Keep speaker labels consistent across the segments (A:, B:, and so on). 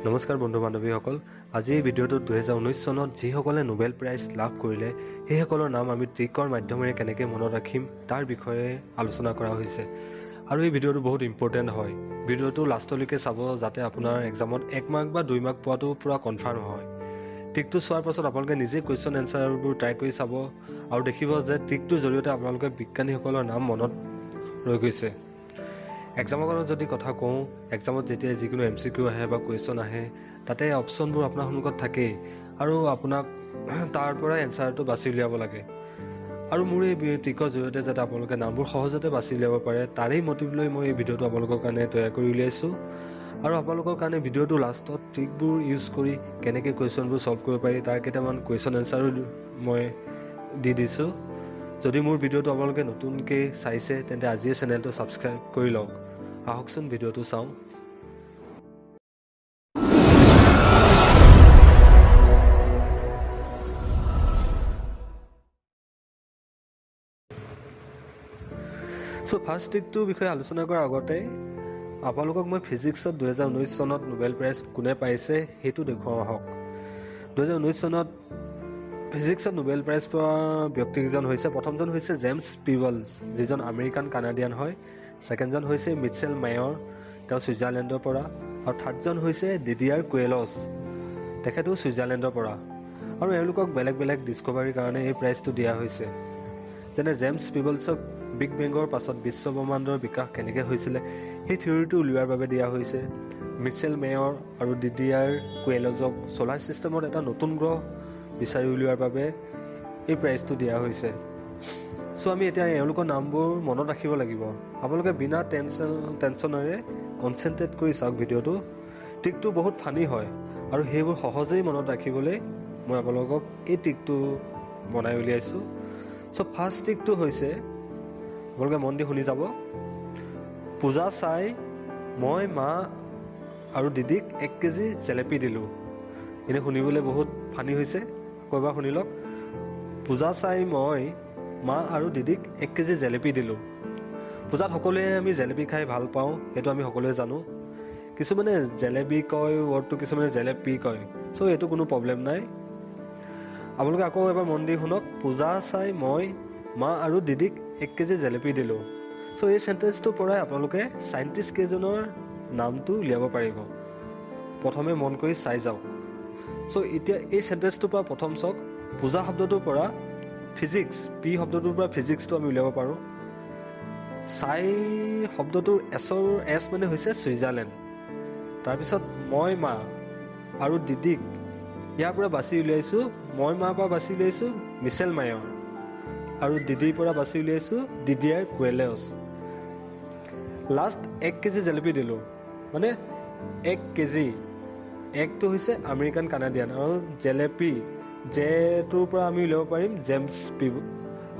A: নমস্কাৰ বন্ধু বান্ধৱীসকল, আজি এই ভিডিঅ'টোত 2019 চনত যিসকলে নোবেল প্ৰাইজ লাভ কৰিলে সেইসকলৰ নাম আমি ট্ৰিকৰ মাধ্যমেৰে কেনেকৈ মনত ৰাখিম তাৰ বিষয়ে আলোচনা কৰা হৈছে। আৰু এই ভিডিঅ'টো বহুত ইম্পৰ্টেণ্ট হয়। ভিডিঅ'টো লাষ্টলৈকে চাব যাতে আপোনাৰ এক্সামত 1 মাৰ্ক বা 2 মাৰ্ক পোৱাটো পূৰা কনফাৰ্ম হয়। ট্ৰিকটো চোৱাৰ পাছত আপোনালোকে নিজে কুৱেশ্যন এনচাৰবোৰ ট্ৰাই কৰি চাব আৰু দেখিব যে ট্ৰিকটোৰ জৰিয়তে আপোনালোকে বিজ্ঞানীসকলৰ নাম মনত ৰৈ গৈছে। এক্সামৰ যদি কথা কওঁ, এক্সামত যেতিয়া যিকোনো MCQ আহে বা কুৱেশ্যন আহে তাতে অপশ্যনবোৰ আপোনাৰ সন্মুখত থাকেই আৰু আপোনাক তাৰ পৰা এনচাৰটো বাছি উলিয়াব লাগে। আৰু মোৰ এই ট্ৰিকৰ জৰিয়তে যাতে আপোনালোকে নামবোৰ সহজতে বাছি উলিয়াব পাৰে তাৰেই মটিভ লৈ মই এই ভিডিঅ'টো আপোনালোকৰ কাৰণে তৈয়াৰ কৰি উলিয়াইছোঁ। আৰু আপোনালোকৰ কাৰণে ভিডিঅ'টো লাষ্টত ট্ৰিকবোৰ ইউজ কৰি কেনেকৈ কুৱেশ্যনবোৰ ছল্ভ কৰিব পাৰি তাৰ কেইটামান কুৱেশ্যন এনচাৰো মই দি দিছোঁ। যদি মোৰ ভিডিঅ'টো আপোনালোকে নতুনকৈ চাইছে তেন্তে আজিয়ে চেনেলটো ছাবস্ক্ৰাইব কৰি লওক। আহকচোন ভিডিঅ'টো চাওঁ। চ' ফাৰ্ষ্ট ট্ৰিকটোৰ বিষয়ে আলোচনা কৰাৰ আগতে আপোনালোকক মই ফিজিক্সত 2019 চনত নোবেল প্ৰাইজ কোনে পাইছে সেইটো দেখুৱাওঁ আহক। 2019 চনত ফিজিক্সত নোবেল প্ৰাইজ পোৱা ব্যক্তিকেইজন হৈছে, প্ৰথমজন হৈছে জেমছ পিবলছ, যিজন আমেৰিকান কানাডিয়ান হয়। ছেকেণ্ডজন হৈছে মিচেল মেয়ৰ, তেওঁ ছুইজাৰলেণ্ডৰ পৰা। আৰু থাৰ্ডজন হৈছে ডিডিয়াৰ কুৱেলছ, তেখেতো ছুইজাৰলেণ্ডৰ পৰা। আৰু এওঁলোকক বেলেগ বেলেগ ডিছকভাৰীৰ কাৰণে এই প্ৰাইজটো দিয়া হৈছে। যেনে জেমছ পিবলছক বিগ বেঙৰ পাছত বিশ্বব্ৰহ্মাণ্ডৰ বিকাশ কেনেকৈ হৈছিলে সেই থিয়ৰিটো উলিওৱাৰ বাবে দিয়া হৈছে। মিচেল মেয়ৰ আৰু ডিডিয়াৰ কুৱেলছক ছ'লাৰ ছিষ্টেমত এটা নতুন গ্ৰহ বিচাৰি উলিওৱাৰ বাবে এই প্ৰাইজটো দিয়া হৈছে। চ' আমি এতিয়া এওঁলোকৰ নামবোৰ মনত ৰাখিব লাগিব। আপোনালোকে বিনা টেনশ্যনেৰে কনচেনট্ৰেট কৰি চাওক ভিডিঅ'টো। ট্ৰিকটো বহুত ফানি হয় আৰু সেইবোৰ সহজেই মনত ৰাখিবলৈ মই আপোনালোকক এই ট্ৰিকটো বনাই উলিয়াইছোঁ। চ' ফাৰ্ষ্ট ট্ৰিকটো হৈছে, আপোনালোকে মন দি শুনি যাব। পূজা চাই মই মা আৰু দিদিক 1 কেজি জেলেপি দিলোঁ। এনেই শুনিবলৈ বহুত ফানি হৈছে, আকৌ এবাৰ শুনি লওক। পূজা চাই মই মা আৰু দিদিক 1 কেজি জেলেপি দিলোঁ। পূজাত সকলোৱে আমি জেলেপি খাই ভাল পাওঁ, সেইটো আমি সকলোৱে জানো। কিছুমানে জেলেপি কয় ৱৰ্ডটো, কিছুমানে জেলেপি কয়। চ' এইটো কোনো প্ৰব্লেম নাই। আপোনালোকে আকৌ এবাৰ মন দি শুনক। পূজা চাই মই মা আৰু দিদিক 1 কেজি জেলেপি দিলোঁ। চ' এই চেণ্টেঞ্চটোৰ পৰাই আপোনালোকে চাইণ্টিষ্ট কেইজনৰ নামটো উলিয়াব পাৰিব। প্ৰথমে মন কৰি চাই যাওক। চ' এতিয়া এই চেণ্টেঞ্চটোৰ পৰা প্ৰথম চাওক, পূজা শব্দটোৰ পৰা ফিজিক্স, পি শব্দটোৰ পৰা ফিজিক্সটো আমি উলিয়াব পাৰোঁ। চাই শব্দটোৰ এছৰ এছ মানে হৈছে ছুইজাৰলেণ্ড। তাৰপিছত মই মা আৰু দিদিক ইয়াৰ পৰা বাছি উলিয়াইছোঁ, মই মাৰ পৰা বাছি উলিয়াইছোঁ মিচেল মায়ৰ আৰু দিদিৰ পৰা বাছি উলিয়াইছোঁ ডিডিয়াৰ কুৱেলছ। লাষ্ট 1 কেজি জেলেপি দিলোঁ, মানে 1 কেজি, একটো হৈছে আমেৰিকান কানাডিয়ান আৰু জেলেপি জেটোৰ পৰা আমি উলিয়াব পাৰিম জেমছ পি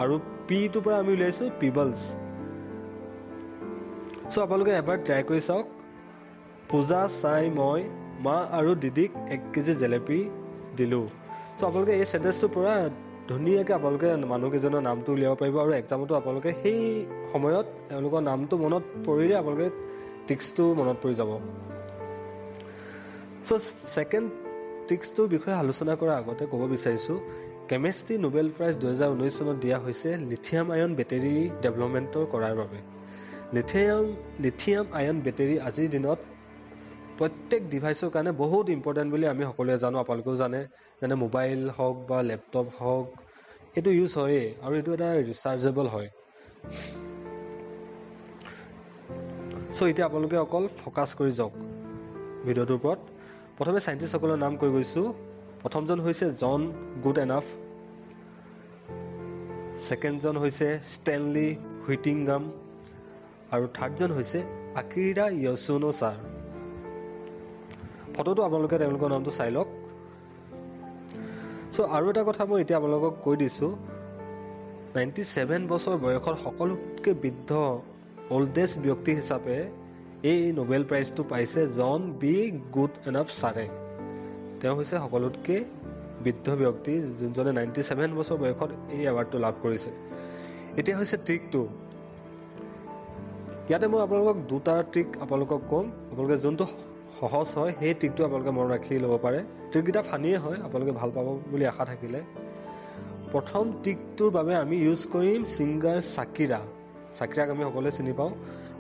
A: আৰু পিটোৰ পৰা আমি উলিয়াইছোঁ পিবলছ। চ' আপোনালোকে এবাৰ ট্ৰাই কৰি চাওক। পূজা চাই মই মা আৰু দিদিক 1 কেজি জেলেপি দিলোঁ। চ' আপোনালোকে এই চেণ্টেঞ্চটোৰ পৰা ধুনীয়াকৈ আপোনালোকে মানুহকেইজনৰ নামটো উলিয়াব পাৰিব আৰু এক্সামতো আপোনালোকে সেই সময়ত তেওঁলোকৰ নামটো মনত পৰিলে আপোনালোকে ট্ৰিক্সটো মনত পৰি যাব। চ' ছেকেণ্ড ট্ৰিক্সটোৰ বিষয়ে আলোচনা কৰাৰ আগতে ক'ব বিচাৰিছোঁ, কেমেষ্ট্ৰি নোবেল প্ৰাইজ 2019 চনত দিয়া হৈছে লিথিয়াম আয়ন বেটেৰী ডেভেলপমেণ্টৰ কৰাৰ বাবে। লিথিয়াম আয়ন বেটেৰী আজিৰ দিনত প্ৰত্যেক ডিভাইচৰ কাৰণে বহুত ইম্পৰ্টেণ্ট বুলি আমি সকলোৱে জানো, আপোনালোকেও জানে। যেনে মোবাইল হওক বা লেপটপ হওক, এইটো ইউজ হয়েই আৰু এইটো এটা ৰিচাৰ্জেবল হয়। চ' এতিয়া আপোনালোকে অকল ফ'কাছ কৰি যাওক ভিডিঅ'টোৰ ওপৰত। প্ৰথমে চাইণ্টিষ্টসকলৰ নাম কৈ গৈছোঁ। প্ৰথমজন হৈছে জন গুড এনাফ, ছেকেণ্ডজন হৈছে ষ্টেনলি হুইটিংগাম আৰু থাৰ্ডজন হৈছে আকিৰা য়ছুনো ছাৰ। ফটোটো আপোনালোকে তেওঁলোকৰ নামটো চাই লওক। চ' আৰু এটা কথা মই এতিয়া আপোনালোকক কৈ দিছোঁ, 97 বছৰ বয়সত সকলোতকৈ বৃদ্ধ অল্ডেষ্ট ব্যক্তি হিচাপে এই নোবেল প্ৰাইজটো পাইছে জন বি গুড এনাফ ছাৰে। তেওঁ হৈছে সকলোতকৈ বৃদ্ধ ব্যক্তি যোনজনে 97 বছৰ বয়সত এই এৱাৰ্ডটো লাভ কৰিছে। এতিয়া হৈছে ট্ৰিকটো। ইয়াতে মই আপোনালোকক দুটা ট্ৰিক আপোনালোকক ক'ম, আপোনালোকে যোনটো সহজ হয়, সেই ট্ৰিকটো আপোনালোকে মনত ৰাখি ল'ব পাৰে। ট্ৰিককেইটা ফানিয়ে হয়, আপোনালোকে ভাল পাব বুলি আশা থাকিলে। প্ৰথম ট্ৰিকটোৰ বাবে আমি ইউজ কৰিম ছিংগাৰ ছাকিৰা। ছাকিৰাক আমি সকলোৱে চিনি পাওঁ,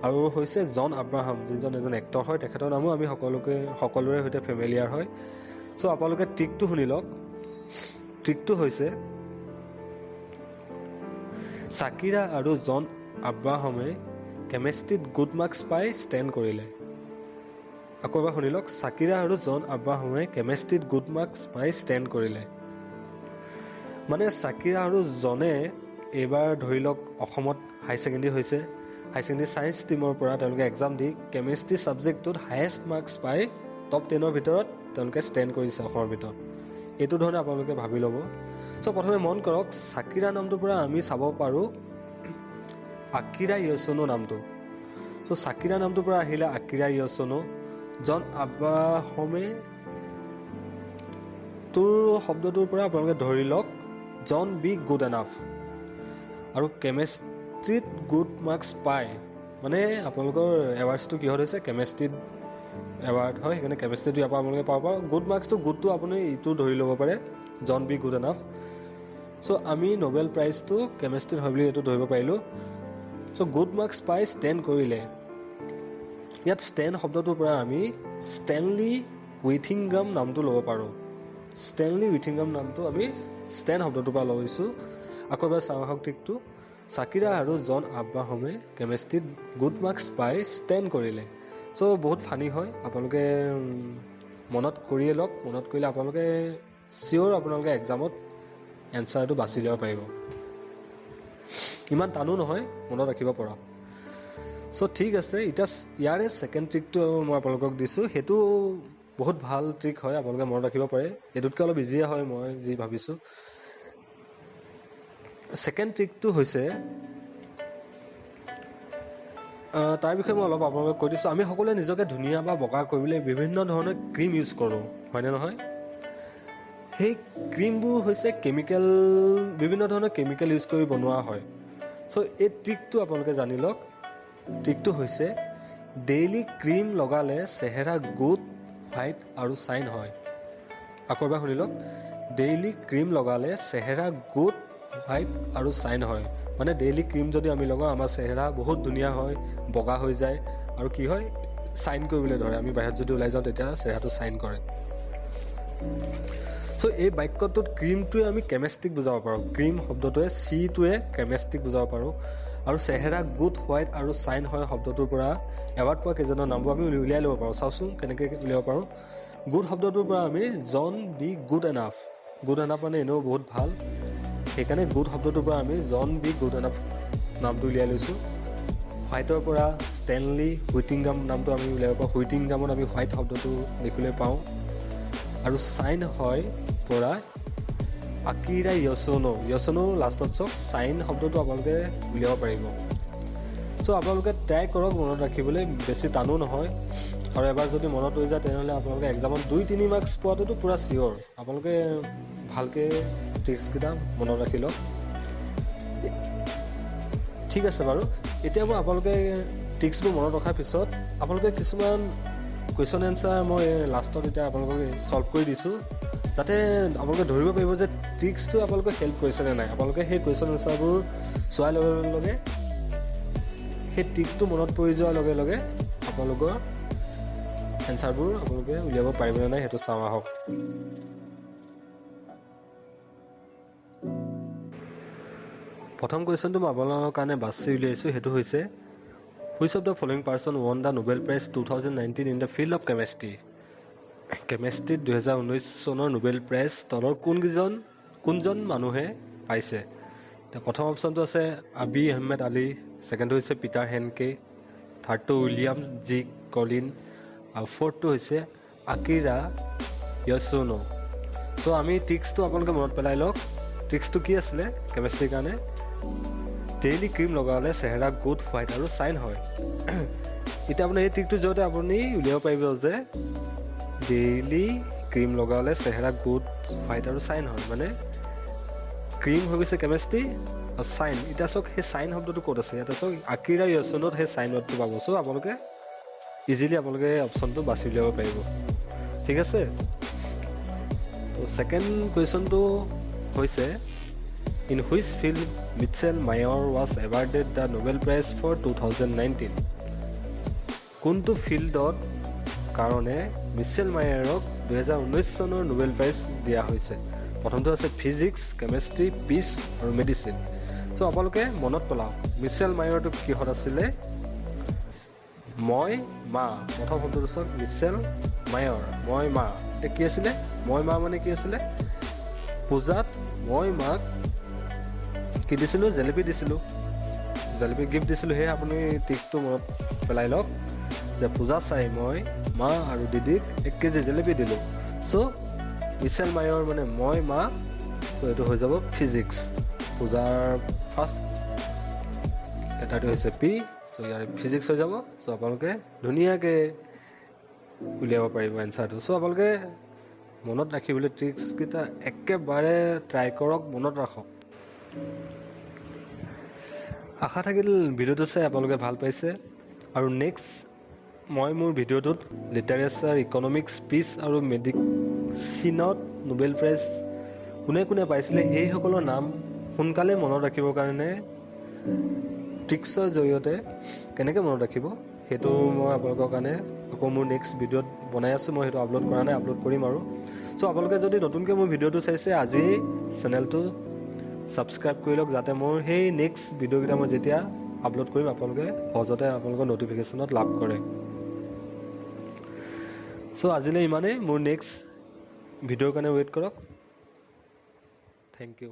A: আৰু হৈছে জন আব্ৰাহাম, যিজন এজন এক্টৰ হয়, তেখেতৰ নামো আমি সকলোৰে সৈতে ফেমিলিয়াৰ হয়। চ' আপোনালোকে ট্ৰিকটো শুনি লওক। ট্ৰিকটো হৈছে ছাকিৰা আৰু জন আব্ৰাহামে কেমেষ্ট্ৰিত গুড মাৰ্কছ পাই ষ্টেণ্ড কৰিলে। আকৌ এবাৰ শুনি লওক, ছাকিৰা আৰু জন আব্ৰাহামে কেমেষ্ট্ৰিত গুড মাৰ্কছ পাই ষ্টেণ্ড কৰিলে। মানে ছাকিৰা আৰু জনে এইবাৰ ধৰি লওক অসমত হাই ছেকেণ্ডেৰী হৈছে, হাই ছেকেণ্ডেৰী ছায়েন্স ষ্ট্ৰীমৰ পৰা তেওঁলোকে এক্সাম দি কেমেষ্ট্ৰি ছাবজেক্টটোত হায়েষ্ট মাৰ্কছ পাই টপ 10ৰ ভিতৰত তেওঁলোকে ষ্টেণ্ড কৰিছে অসমৰ ভিতৰত। এইটো ধৰণে আপোনালোকে ভাবি ল'ব। চ' প্ৰথমে মন কৰক, ছাকিৰা নামটোৰ পৰা আমি চাব পাৰোঁ আকিৰা য়ছনো নামটো। চ' ছাকিৰা নামটোৰ পৰা আহিলে আকিৰা য়ছনো। জন আব্ৰাহামে তোৰ শব্দটোৰ পৰা আপোনালোকে ধৰি লওক জন বি গুড এনাফ, আৰু কেমেষ্ট্ৰিত গুড মাৰ্কছ পায়, মানে আপোনালোকৰ এৱাৰ্ডছটো কিহত হৈছে, কেমেষ্ট্ৰিত এৱাৰ্ড হয়, সেইকাৰণে কেমেষ্ট্ৰিটো ইয়াৰ পৰা আপোনালোকে পাব পাৰে। গুড মাৰ্কছটো গুডটো আপুনি ইটো ধৰি ল'ব পাৰে, জন বি গুড এনাফ। চ' আমি নবেল প্ৰাইজটো কেমেষ্ট্ৰিত হয় বুলি এইটো ধৰিব পাৰিলোঁ। চ' গুড মাৰ্কছ পাই ষ্টেণ্ড কৰিলে, ইয়াত ষ্টেণ্ড শব্দটোৰ পৰা আমি ষ্টেনলি উইথিংগাম নামটো ল'ব পাৰোঁ। ষ্টেনলি উইথিংগাম নামটো আমি ষ্টেণ্ড শব্দটোৰ পৰা লৈছোঁ। আকৌ এবাৰ চাওঁ আহক ট্ৰিকটো। ছাকিৰা আৰু জন আব্ৰাহামে কেমেষ্ট্ৰিত গুড মাৰ্কছ পাই ষ্টেণ্ড কৰিলে। চ' বহুত ফানি হয়, আপোনালোকে মনত কৰিয়ে লওক। মনত কৰিলে আপোনালোকে চিয়'ৰ আপোনালোকে এক্সামত এনচাৰটো বাছি উলিয়াব পাৰিব। ইমান টানো নহয়, মনত ৰাখিব পৰা। চ' ঠিক আছে, এতিয়া ইয়াৰে ছেকেণ্ড ট্ৰিকটো মই আপোনালোকক দিছোঁ, সেইটো বহুত ভাল ট্ৰিক হয়, আপোনালোকে মনত ৰাখিব পাৰে। এইটোতকৈ অলপ ইজিয়ে হয় মই যি ভাবিছোঁ। ছেকেণ্ড ট্ৰিকটো হৈছে, তাৰ বিষয়ে মই অলপ আপোনালোকক কৈ দিছোঁ। আমি সকলোৱে নিজকে ধুনীয়া বা বগা কৰিবলৈ বিভিন্ন ধৰণৰ ক্ৰীম ইউজ কৰোঁ, হয়নে নহয়? সেই ক্ৰীমবোৰ হৈছে কেমিকেল, বিভিন্ন ধৰণৰ কেমিকেল ইউজ কৰি বনোৱা হয়। চ' এই ট্ৰিকটো আপোনালোকে জানি লওক। ট্ৰিকটো হৈছে ডেইলি ক্ৰীম লগালে চেহেৰা গুড, হোৱাইট আৰু চাইন হয়। আকৌ এবাৰ শুনি লওক, ডেইলি ক্ৰীম লগালে চেহেৰা গুড, হোৱাইট আৰু চাইন হয়। মানে ডেইলি ক্ৰীম যদি আমি লগাওঁ, আমাৰ চেহেৰা বহুত ধুনীয়া হয়, বগা হৈ যায়, আৰু কি হয়, চাইন কৰিবলৈ ধৰে। আমি বাহিৰত যদি ওলাই যাওঁ তেতিয়া চেহেৰাটো চাইন কৰে। চ' এই বাক্যটোত ক্ৰীমটোৱে আমি কেমেষ্ট্ৰিক বুজাব পাৰোঁ। ক্ৰীম শব্দটোৱে, চিটোৱে কেমেষ্ট্ৰিক বুজাব পাৰোঁ। আৰু চেহেৰা গুড, হোৱাইট আৰু চাইন হয় শব্দটোৰ পৰা এৱাৰ্ড পোৱা কেইজনৰ নামবোৰ আমি উলিয়াই ল'ব পাৰোঁ। চাওঁচোন কেনেকৈ উলিয়াব পাৰোঁ। গুড শব্দটোৰ পৰা আমি John B good enough, good enough মানে এনেও বহুত ভাল, সেইকাৰণে গুড শব্দটোৰ পৰা আমি জন বি গুড এনাফ নামটো উলিয়াই লৈছোঁ। হোৱাইটৰ পৰা ষ্টেনলি হুইটিংগাম নামটো আমি উলিয়াব পাৰোঁ। হুইটিংগামত আমি হোৱাইট শব্দটো দেখিবলৈ পাওঁ। আৰু চাইন হয় পৰা আকিৰা য়ছনো, য়ছনো লাষ্টত চাওক চাইন শব্দটো আপোনালোকে উলিয়াব পাৰিব। চ' আপোনালোকে ট্ৰাই কৰক মনত ৰাখিবলৈ, বেছি টানো নহয়। আৰু এবাৰ যদি মনত ৰৈ যায় তেনেহ'লে আপোনালোকে এক্সামত 2-3 মাৰ্কছ পোৱাটোতো পূৰা চিয়'ৰ। আপোনালোকে ভালকৈ ট্ৰিক্সকেইটা মনত ৰাখি লওক। ঠিক আছে বাৰু, এতিয়া মই আপোনালোকে ট্ৰিক্সবোৰ মনত ৰখাৰ পিছত আপোনালোকে কিছুমান কুৱেশ্যন এনচাৰ মই লাষ্টত এতিয়া আপোনালোকক ছল্ভ কৰি দিছোঁ, যাতে আপোনালোকে ধৰিব পাৰিব যে ট্ৰিক্সটো আপোনালোকে হেল্প কৰিছে নে নাই। আপোনালোকে সেই কুৱেশ্যন এনচাৰবোৰ চোৱাৰ লগে লগে, সেই ট্ৰিকটো মনত পৰি যোৱাৰ লগে লগে আপোনালোকৰ এনচাৰবোৰ আপোনালোকে উলিয়াব পাৰিবনে নাই সেইটো চাওঁ আহক। প্ৰথম কুৱেশ্যনটো মই আপোনালোকৰ কাৰণে বাছি উলিয়াইছোঁ, সেইটো হৈছে which of the following person won the Nobel Prize 2019 in the field of chemistry? কেমেষ্ট্ৰিত 2019 চনৰ নোবেল প্ৰাইজ তলৰ কোনজন মানুহে পাইছে? এতিয়া প্ৰথম অপশ্যনটো আছে আবি আহমেদ আলী, ছেকেণ্ডটো হৈছে পিটাৰ হেনকে, থাৰ্ডটো উইলিয়াম জি কলিন, আৰু ফ'ৰ্থটো হৈছে আকিৰা য়ছুনো। চ' আমি ট্ৰিক্সটো আপোনালোকে মনত পেলাই লওক। ট্ৰিক্সটো কি আছিলে কেমেষ্ট্ৰিৰ কাৰণে? ডেইলি ক্ৰীম লগালে চেহেৰা গুড, হোৱাইট আৰু চাইন হয়। এতিয়া আপুনি এই ট্ৰিকটোৰ জৰিয়তে আপুনি উলিয়াব পাৰিব যে ডেইলি ক্ৰীম লগালে চেহেৰা গুড, হোৱাইট আৰু চাইন হয়। মানে ক্ৰীম হৈ গৈছে কেমেষ্ট্ৰি আৰু চাইন। এতিয়া চাওক সেই চাইন শব্দটো ক'ত আছে, ইয়াতে চাওক আকিৰা য়ছুনোত সেই চাইন ৱৰ্ডটো পাব। চ' আপোনালোকে ইজিলি আপোনালোকে অপশ্যনটো বাছি উলিয়াব পাৰিব। ঠিক আছে, তো ছেকেণ্ড কুৱেশ্যনটো হৈছে in which field Michel Mayor was awarded the Nobel Prize for 2019? কোনটো ফিল্ডত কাৰণে মিচেল মায়াৰক 2019 চনৰ নোবেল প্ৰাইজ দিয়া হৈছে? প্ৰথমটো আছে ফিজিক্স, কেমেষ্ট্ৰি, পিচ আৰু মেডিচিন। চ' আপোনালোকে মনত পেলাওক, মিচেল মায়াৰটো কিহত আছিলে? মই মা। প্ৰথম শব্দটো চাওক, মিচেল মায়ৰ, মই মা। এতিয়া কি আছিলে? মই মা মানে কি আছিলে? পূজাত মই মাক কি দিছিলোঁ? জেলেপি দিছিলোঁ, জেলেপি গিফ্ট দিছিলোঁ। সেয়ে আপুনি ট্ৰিকটো মনত পেলাই লওক যে পূজা চাই মই মা আৰু দিদিক 1 কেজি জেলেপি দিলোঁ। চ' মিচেল মায়ৰ মানে মই মা। চ' এইটো হৈ যাব ফিজিক্স। পূজাৰ ফাৰ্ষ্ট লেটাৰটো হৈছে পি। চ' ইয়াৰ ফিজিক্স হৈ যাব। চ' আপোনালোকে ধুনীয়াকৈ উলিয়াব পাৰিব এনচাৰটো। চ' আপোনালোকে মনত ৰাখিবলৈ ট্ৰিক্সকেইটা একেবাৰে ট্ৰাই কৰক, মনত ৰাখক। আশা থাকিল ভিডিঅ'টো চাই আপোনালোকে ভাল পাইছে। আৰু নেক্সট মই মোৰ ভিডিঅ'টোত লিটাৰেচাৰ, ইকনমিক্স, পিচ আৰু মেডিচিনত নোবেল প্ৰাইজ কোনে কোনে পাইছিলে, সেইসকলৰ নাম সোনকালে মনত ৰাখিবৰ কাৰণে ট্ৰিক্সৰ জৰিয়তে কেনেকৈ মনত ৰাখিব, সেইটো মই আপোনালোকৰ কাৰণে আকৌ মোৰ নেক্সট ভিডিঅ'ত বনাই আছোঁ। মই সেইটো আপলোড কৰা নাই, আপলোড কৰিম। আৰু চ' আপোনালোকে যদি নতুনকৈ মোৰ ভিডিঅ'টো চাইছে, আজিয়েই চেনেলটো ছাবস্ক্ৰাইব কৰি লওক, যাতে মোৰ সেই নেক্সট ভিডিঅ'কেইটা মই যেতিয়া আপলোড কৰিম, আপোনালোকে সহজতে আপোনালোকৰ ন'টিফিকেশ্যনত লাভ কৰে। চ' আজিলৈ ইমানেই। মোৰ নেক্সট ভিডিঅ'ৰ কাৰণে ৱেইট কৰক। Thank you.